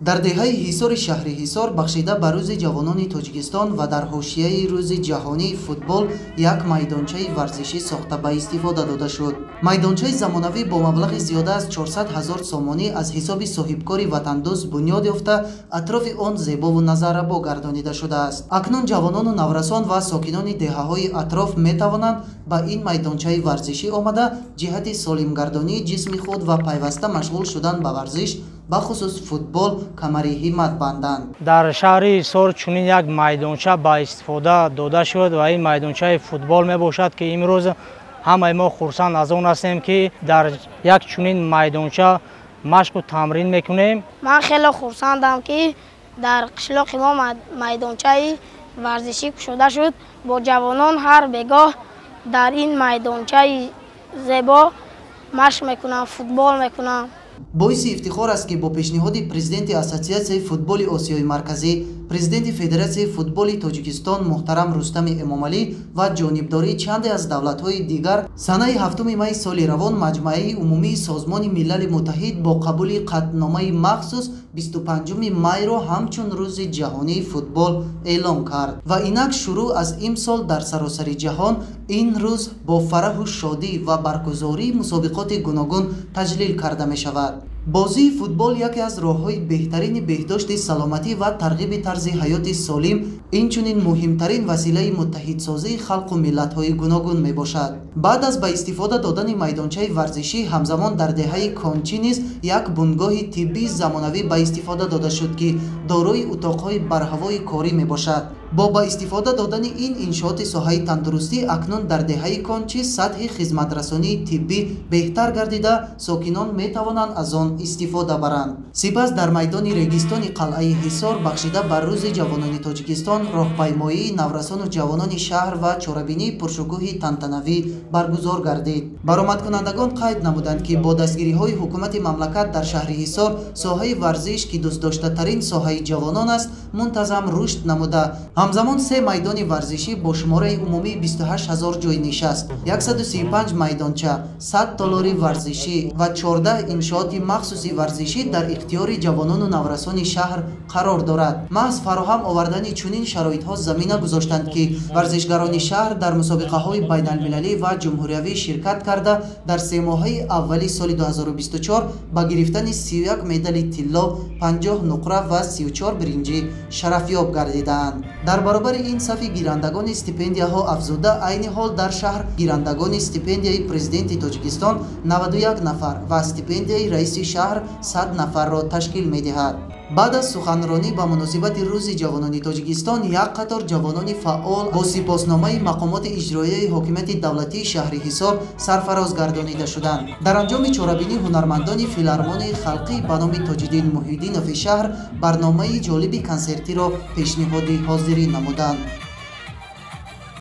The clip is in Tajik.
Дар деҳаи Ҳисори шаҳри Ҳисор бахшида ба Рӯзи ҷавонони Тоҷикистон ва дар ҳошияи Рӯзи ҷаҳонии футбол як майдончаи варзишӣ сохта ба истифода дода шуд. Майдончаи замонавӣ бо маблағи зиёда аз 400 ҳазор сомонӣ аз ҳисоби соҳибкори ватандӯст бунёд ёфта, атрофи он зебову назаррабо гардонида шудааст. Акнун ҷавонону наврасон ва сокинони деҳаҳои атроф метавонанд ба ин майдончаи варзишӣ омада, ҷиҳати солимгардонии ҷисми худ ва пайваста машғул шудан ба варзиш, бахусус футбол, камари ҳиммат банданд. Дар шаҳри Ҳисор чунин як майдонча ба истифода дода шуд ва ин майдончаи футбол мебошад, ки имрӯз ҳамаи мо хурсанд аз он ҳастем, ки дар як чунин майдонча машқу тамрин мекунем. Ман хеле хурсандам, ки дар қишлоқи мо майдончаи варзишӣ кушода шуд. Бо ҷавонон ҳар бегоҳ дар ин майдончаи зебо машқ мекунам, футбол мекунам. Боиси ифтихор аст, ки бо пешниҳоди президенти Ассотсиатсияи футболи Осиёи Марказӣ, президенти Федератсияи футболи Тоҷикистон муҳтарам Рустами Эмомалӣ ва ҷонибдории чанде аз давлатҳои дигар, санаи 7 майи соли равон Маҷмааи умумии Созмони Милали Муттаҳид бо қабули қатъномаи махсус 25 майро ҳамчун Рӯзи ҷаҳонии футбол эълон кард ва инак шурӯъ аз имсол дар саросари ҷаҳон ин рӯз бо фараҳу шодӣ ва баргузории мусобиқоти гуногун таҷлил карда мешавад. Бозии футбол яке аз роҳҳои беҳтарини беҳдошти саломатӣ ва тарғиби тарзи ҳаёти солим, инчунин муҳимтарин василаи муттаҳидсозии халқу миллатҳои гуногун мебошад. Баъд аз ба истифода додани майдончаи варзишӣ, ҳамзамон дар деҳаи Кончӣ низ як бунгоҳи тиббии замонавӣ ба истифода дода шуд, ки дорои утоқҳои барҳавои корӣ мебошад. Бо ба истифода додани ин иншооти соҳаи тандурустӣ, акнун дар деҳаи Кончӣ сатҳи хизматрасонии тиббӣ беҳтар гардида, сокинон метавонанд аз он истифода баранд. Сипас дар майдони регистони қалъаи Ҳисор бахшида ба Рӯзи ҷавонони Тоҷикистон роҳпаймоии наврасону ҷавонони шаҳр ва чорабинии пуршукӯҳи тантанавӣ баргузор гардид. Баромадкунандагон қайд намуданд, ки бо дастгириҳои ҳукумати мамлакат дар шаҳри Ҳисор соҳаи варзиш, ки дӯстдоштатарин соҳаи ҷавонон аст, мунтазам рушд намуда, ҳамзамон се майдони варзишӣ бо шумораи умумии 28 ҳазор ҷойнишаст, 135 майдонча, 100 толори варзишӣ ва 14 иншооти махсуси варзишӣ дар ихтиёри ҷавонону наврасони шаҳр қарор дорад. Маҳз фароҳам овардани чунин шароитҳо замина гузоштанд, ки варзишгарони шаҳр дар мусобиқаҳои байналмилалӣ ва ҷумҳуриявӣ ширкат карда, дар семоҳаи аввали соли 2024 ба гирифтани 31 медали тилло, 50 нуқра ва 34 биринҷӣ шарафёб гардидаанд. Дар баробари ин сафи гирандагони стипендияҳо афзуда, айни ҳол дар шаҳр гирандагони стипендияи президенти Тоҷикистон 91 нафар ва стипендияи раиси шаҳр 100 нафарро ташкил медиҳад. Баъд аз суханронӣ ба муносибати Рӯзи ҷавонони Тоҷикистон, як қатор ҷавонони фаъол бо сипосномаи мақомоти иҷроияи ҳокимияти давлатии шаҳри Ҳисор сарфароз гардонида шуданд. Дар анҷоми чорабинӣ ҳунармандони филармонияи халқӣ ба номи Тоҷиддин Муҳиддинови шаҳр барномаи ҷолиби консертиро пешниҳоди ҳозирин намуданд.